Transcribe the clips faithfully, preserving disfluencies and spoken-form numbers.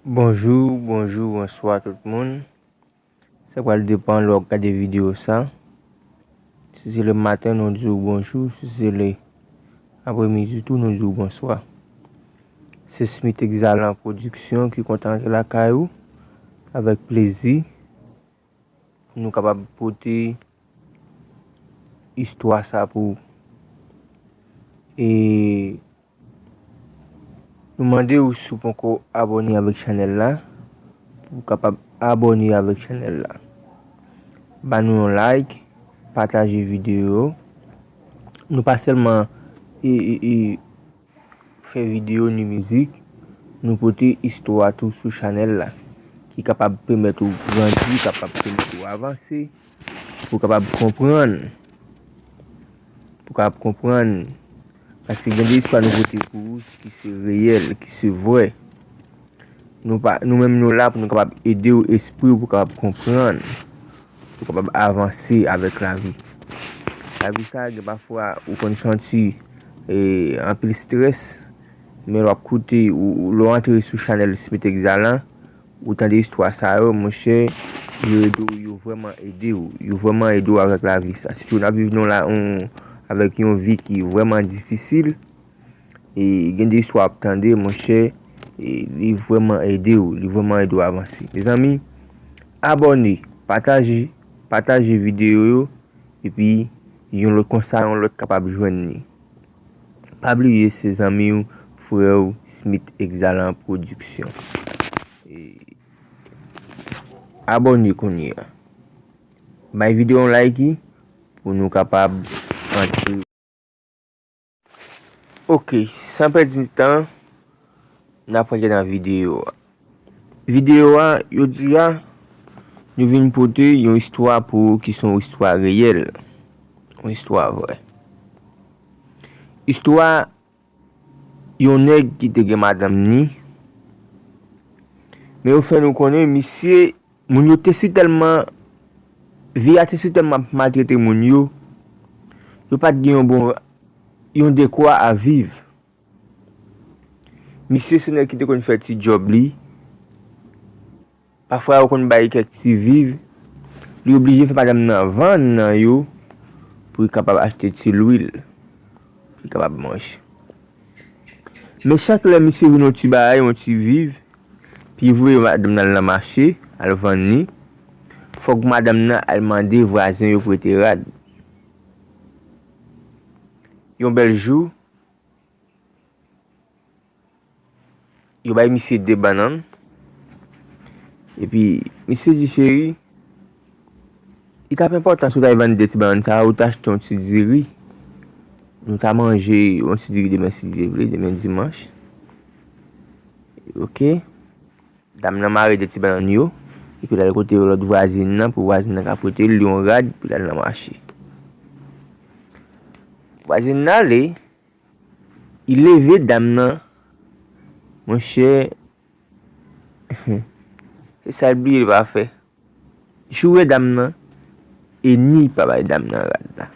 Bonjou, bonjou, bonswa tout moun. Sa pral depann lè w ap gade videyo sa. Si se le maten, nou di w bonjou. Si se le apremidi tou, nou di w bonswa. Se Smith Exhalant Production ki kontan antre lakay ou avèk plezi pou nou kapab pote istwa sa pou ou. E nou mande w, si w poko abòne avèk chanèl la, pou w kapab abòne avèk chanèl la. Ba nou yon like, pataje videyo yo. Nou pa sèlman e, e, e, fè videyo ni mizik, nou pote istwa tou sou chanèl la, ki kapab pèmèt ou grandi, kapab pèmèt ou avanse, pou w kapab konprann, pou w kapab konprann, paske gen de istwa nou pote pou ou ki se reyèl, ki se vrè. Nou pa, nou menm nou la pou nou kapab ede w, espri w pou kapab konprann, pou kapab avanse avèk lavi. Lavi sa, gen pafwa ou konn santi e, anpil estrès, men lè w ap koute, ou, ou, lè w antre sou chanèl Smith Exhalant, ou tande istwa sa yo, monchè, yo ede w, yo vrèman ede w, yo vrèman ede w avèk lavi sa. Sitou n ap viv nou la, on, avèk yon vi ki vrèman difisil, e gen de istwa w ap tande, monchè, e li vrèman ede w, li vrèman ede w avanse. Mezanmi, abòne, pataje, pataje videyo yo, epi yon lòt konsa, yon lòt kapab jwenn li. Pa bliye se zanmi w, frè w, Smith Exhalant Production. E, abòne kounye a. Bay videyo yon like pou nou kapab antre. Ok, san pèdi tan, n ap rantre nan videyo a. Videyo a, jodi a, nou vin pote yon istwa pou ou ki se yon istwa reyèl, yon istwa vrè. Istwa yon nèg ki te gen madanm ni, men yo fè nou konnen misye, moun yo te sitèlman, vi a te sitèlman ap maltrete moun yo, yo pa t gen yon bon, yon dekwa a viv. Misye se nèg ki te konn fè ti djòb li. Pafwa yo konn bay kèk ti viv. Li oblije fè madanm nan vann nan yo pou li kapab achte ti lwil, pou li kapab manje. Men chak lè misye vin yon ti bagay, yon ti viv, pou li voye madanm nan al nan mache, al vann li, fòk madanm nan al mande vwazen yo prete rad. Yon bèl jou, yo bay misye de bannann. Epi, misye di, cheri, li t ap enpòtan si w ta vann de ti bannann sa a, ou ta achte yon ti diri. Nou ta manje yon ti diri demen, si Dye vle, demen dimanch. Ok. Dam nan mare de ti bannann yo. Epi l al kote lòt vwazin nan, pou vwazin nan ka prete l yon rad, pou l al nan mache. Vwazin nan ale, li leve dam nan, monchè, se sa l bliye l pa fè. Joure dam nan, e ni pa bay dam nan rad la.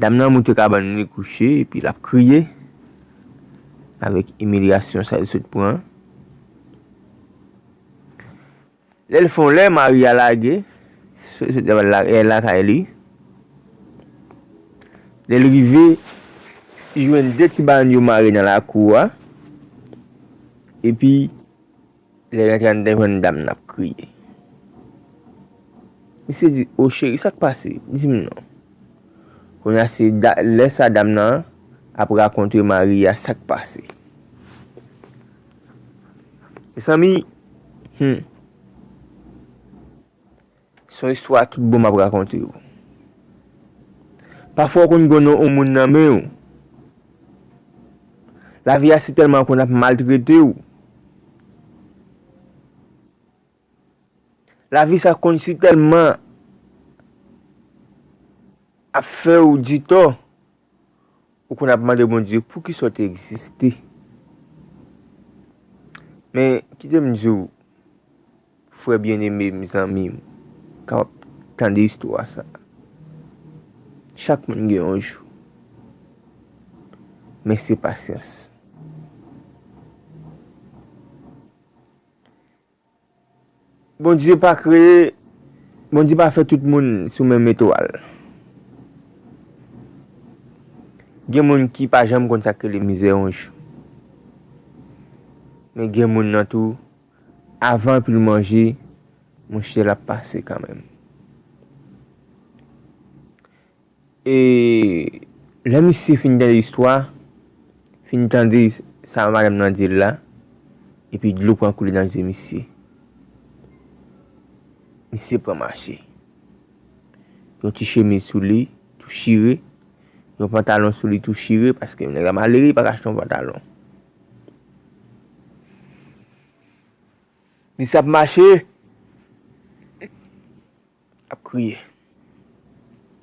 Dam nan moute kabann li kouche, epi l ap kriye, avèk imilyasyon sa l sot pran. Lè l fè yon lè, mari a lage, sot, sot lakay li. Lè l rive, li jwenn de ti bannann yo mare nan lakou a. Epi, lè l rantre anndan, jwenn dam nan ap kriye. Misye di, "O cheri, sa k pase?" Li di m non. Kounye a se da, lè sa dam nan ap rakonte mari a sa k pase. Mezanmi, hmm. Se yon istwa tout bon m ap rakonte w. Pafwa w konn gen non yon moun nan men w. Lavi a si tèlman konn ap maltrete w. Lavi sa konn si tèlman ap fè w di tò. Ou konn ap mande Bondye poukisa w te egziste. Men, kite m di w, frè byeneme m, zanmi m, k ap tande istwa sa. Chak moun gen yon jou. Men se pasyans. Bondye pa kreye, Bondye pa fè tout moun sou menm etwal. Gen moun ki pa janm konn sa k rele mizè yon jou. Men gen moun nan tou, avan pou l manje, monchè, l ap pase kanmenm. E lè misye fin tande istwa, fin tande sa madanm nan di l la, epi dlo pran koule nan zye misye. Misye pran mache. Yon ti chemiz sou li, tou chire. Yon pantalon sou li, tou chire, paske nèg la malere, li pa ka achte yon pantalon. Misye ap mache, ap kriye.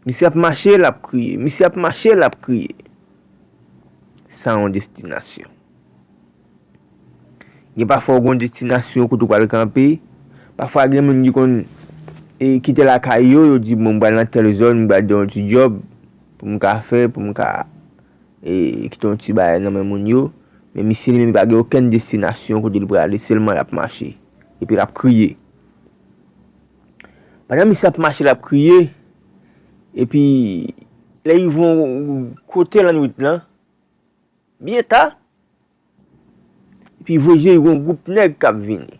Misye ap mache, l ap kriye. Misye ap mache, l ap kriye. San yon destinasyon. Gen pafwa ou gen yon destinasyon kote ou pral kanpe. Pafwa gen moun ki konn, e, kite lakay yo, yo di, "Bon, m pral nan tèl zòn, m pral gen yon ti djòb pou m ka fè, pou m ka, e, kite yon ti bagay nan men moun yo." Men misye li menm pa gen okenn destinasyon kote l prale, sèlman l ap mache. Epi l ap kriye. Pandan misye ap mache, l ap kriye, epi lè l rive yon kote lannwit lan, byen ta, epi voye yon gwoup nèg k ap vini.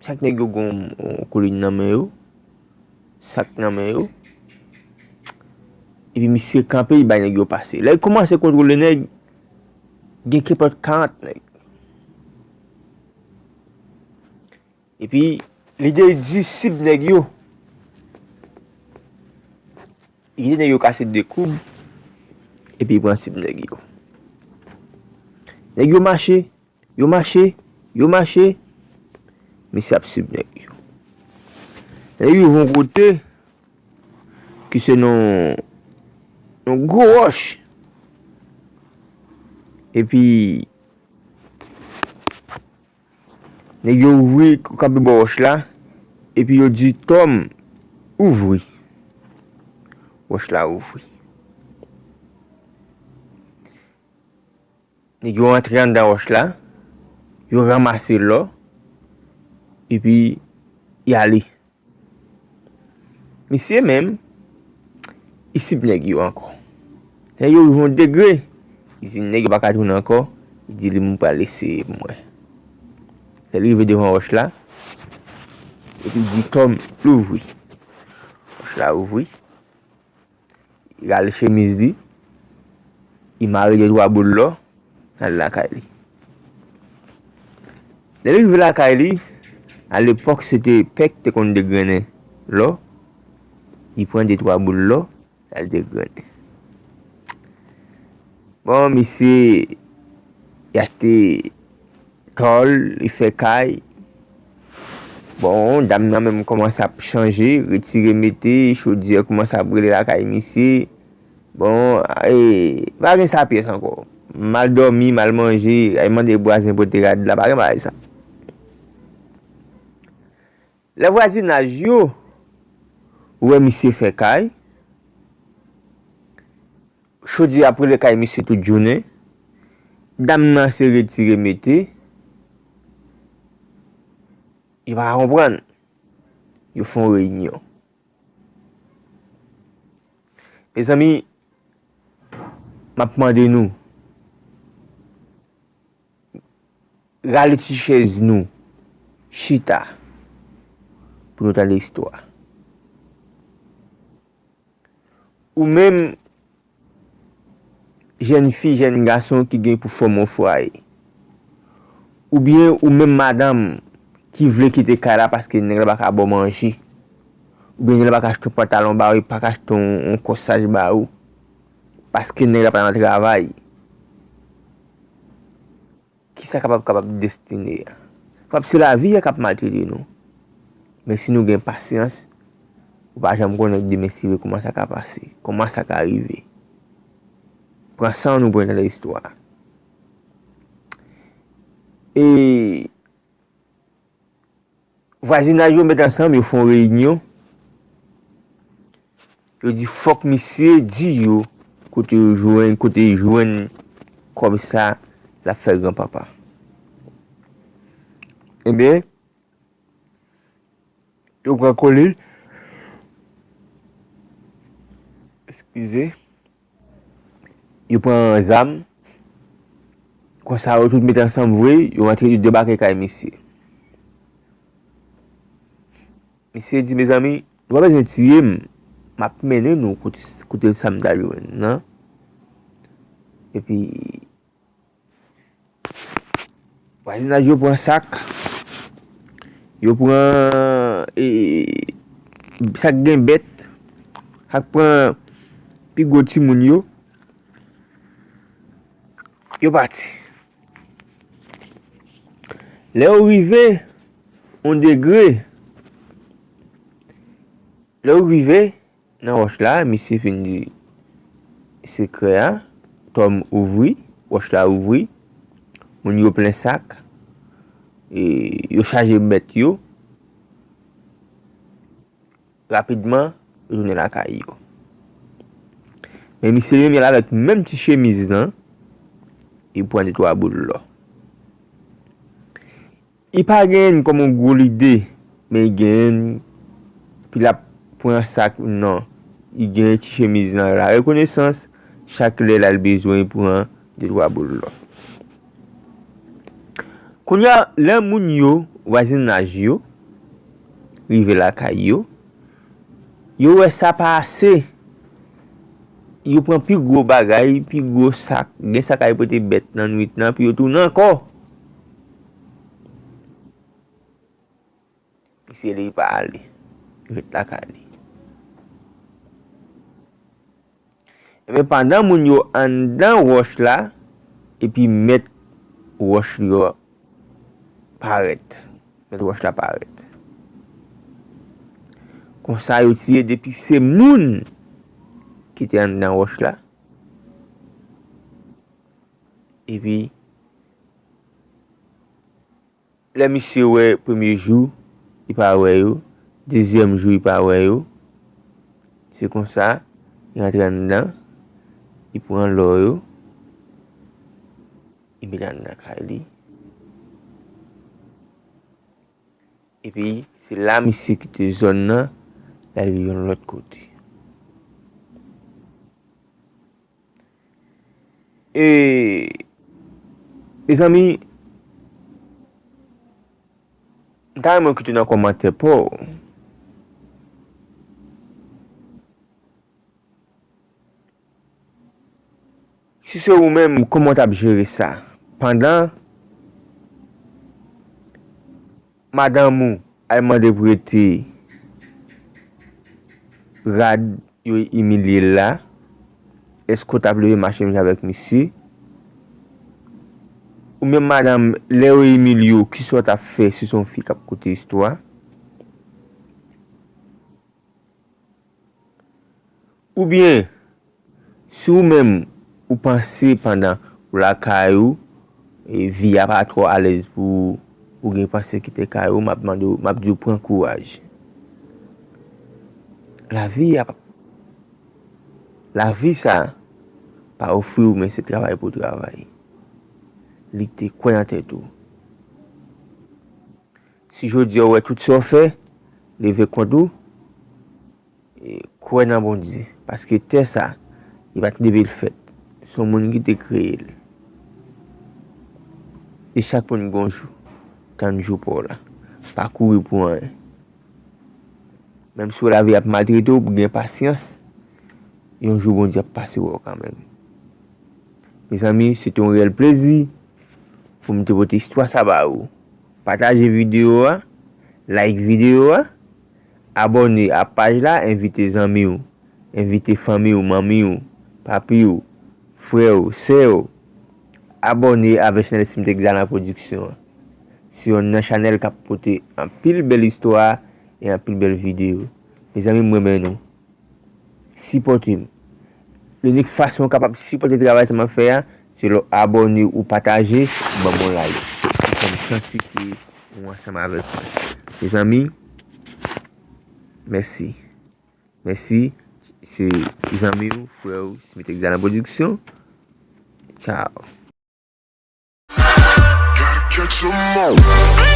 Chak nèg yo gen yon, yon kolin nan men yo, sak nan men yo, epi misye kanpe, li bay nèg yo pase. Lè l kòmanse kontwole nèg, gen kenpòt karant nèg. Epi, li te di sib nèg yo. Li kite nèg yo kase de koub, epi li pran sib nèg yo. Nèg yo mache, yo mache, yo mache. Misye ap sib nèg yo. Nèg yo rive yon kote, ki se nan yon gwo wòch. Epi, nèg yo ouvri, kanpe bò wòch la, epi yo di, "Tòm, ouvri." Wòch la ouvri. Nèg yo antre anndan wòch la, yo ranmase lò, epi y ale. Misye menm, li sib nèg yo ankò. Lè yo rive yon degre, li di nèg yo pa ka tounen ankò, li di li menm pral eseye pou mwen. Lè li rive devan wòch la, epi li di, "Tòm, louvri." Wòch la ouvri. Li rale chemiz li, li mare de twa boul lò, l al lakay li. Lè li rive lakay li, alepòk se te pè ki te konn degrennen lò, li pran de twa boul lò, l al degrennen. Bon, misye, li achte tòl, li fè kay. Bon, dam nan menm kòmanse ap chanje, retire mete, chodyè kòmanse ap rele lakay misye. Bon, e, pa gen sa pyès ankò. Mal dòmi, mal manje, al mande vwazen pote rad la, pa gen bagay sa. Lè vwazinaj yo wè misye fè kay, chodyè ap rele kay misye tout jounen, dam nan se retire mete, yo pa ka konprann. Yo fè yon reyinyon. Mezanmi, m ap mande nou, rale ti chèz nou, chita, pou nou tande istwa. Ou menm, jèn fi, jèn gason ki gen pou fòme yon fwaye. Oubyen ou menm madanm ki vle kite kay la paske nèg la pa ka ba w manje. Oubyen nèg la pa ka achte yon pantalon ba ou, li pa ka achte yon, yon kòsaj ba ou. Paske nèg la pa nan travay. Kisa k ap kapab destine a? Kapab se lavi a k ap maltrete nou. Men si nou gen pasyans, ou pa janm konnen demen si vre kòman sa ka pase, kòman sa ka rive. Pran san nou pou n tande istwa a. E vwazinaj yo met ansanm, yo fè yon reyinyon. Yo di fòk misye di yo kote yo jwenn, kote li jwenn kòb sa l ap fè granpapa. Ebyen, Yo pran kolin. Eskize. Yo pran zam. Konsa yo tout mete ansanm vre, yo rantre, yo debake kay misye. Misye di, "Mezanmi, nou pa bezwen tiye m. M ap mennen nou kote, kote sa m ta jwenn nan." Epi, vwazinaj yo pran sak, yo pran, e, sa k gen bèt, sa k pran pi gwo timoun yo, yo pati. Lè yo rive yon degre, lè yo rive nan wòch la, misye fin di sekrè a, tòm ouvri, wòch la ouvri, moun yo plen sak, e yo chaje bèt yo. Rapidman, yo tounen lakay yo. Men misye li menm, y al avèk menm ti chemiz lan, li pran de twa boul lò. Li pa genyen kòm yon gwo lide, men li genyen, epi l ap pran sak, non. Li genyen ti chemiz lan, la rekonesans, chak lè l al bezwen, li pran de twa boul lò. Kounye a, lè moun yo, vwazinaj yo, rive lakay yo, yo wè sa pa ase. Yo pran pi gwo bagay, pi gwo sak, gen sak al pote bèt nan nwit lan, epi yo tounen ankò. Misye li pa ale, li ret lakay li. Ebyen, pandan moun yo anndan wòch la, epi mèt wòch yo parèt. Mèt wòch la parèt. Konsa, yo tiye depi se moun ki te anndan wòch la. Epi, lè misye wè premye jou, li pa wè yo. Dezyèm jou, li pa wè yo. Se konsa, li rantre anndan, li pran lò yo, li mete anndan kay li. Epi, se la misye kite zòn nan, l al viv yon lòt kote. E, mezanmi, m ta renmen w kite nan kòmantè pa w. Si se ou menm, kòman w t ap jere sa? Pandan madanm ou al mande pou rete rad yo imilye l la, èske w t ap leve mache menm jan avèk misye? Ou menm madanm, lè yo imilye w, kisa w t ap fè si se yon fi k ap koute istwa? Oubyen, si ou menm, ou panse pandan ou lakay ou, e vi a pa twò alèz pou ou, ou gen panse kite kay ou, m ap mande w, m ap di w pran kouraj. Lavi a, lavi sa pa ofri w, men se travay pou w travay. Lite, kwè nan tèt ou. Si jodi a w wè tout sa w fè, leve kont ou, e, kwè nan Bondye, paske tè sa, li pa t leve l fèt. Se yon moun ki te kreye l. E chak moun gen yon jou. Tann jou pa w la. Pa kouri pou anyen. Menm si w wè lavi ap maltrete w, gen pasyans. Yon jou Bondye ap pase wè w kanmenm. Mezanmi, se te yon reyèl plezi pou m te pote istwa sa ba ou. Pataje videyo a, like videyo a, abòne a paj la, envite zanmi w, envite fanmi w, manmi w, papi w, frè w, sè w. Abòne avèk chanèl Simitex Dalan Production an. Se yonn nan chanèl k ap pote anpil bèl istwa e anpil bèl videyo. Mezanmi, m renmen nou. Sipòte m. Linik fason w kapab sipòte travay sa m ap fè a, se lè w abòne ou pataje, ou ban m yon like. Pou fè m santi ke ou ansanm avèk mwen. Mezanmi, mèsi. Mèsi. Se zanmi w, frè w, Simitex Dalan Production. Tchao. Gotta catch 'em all.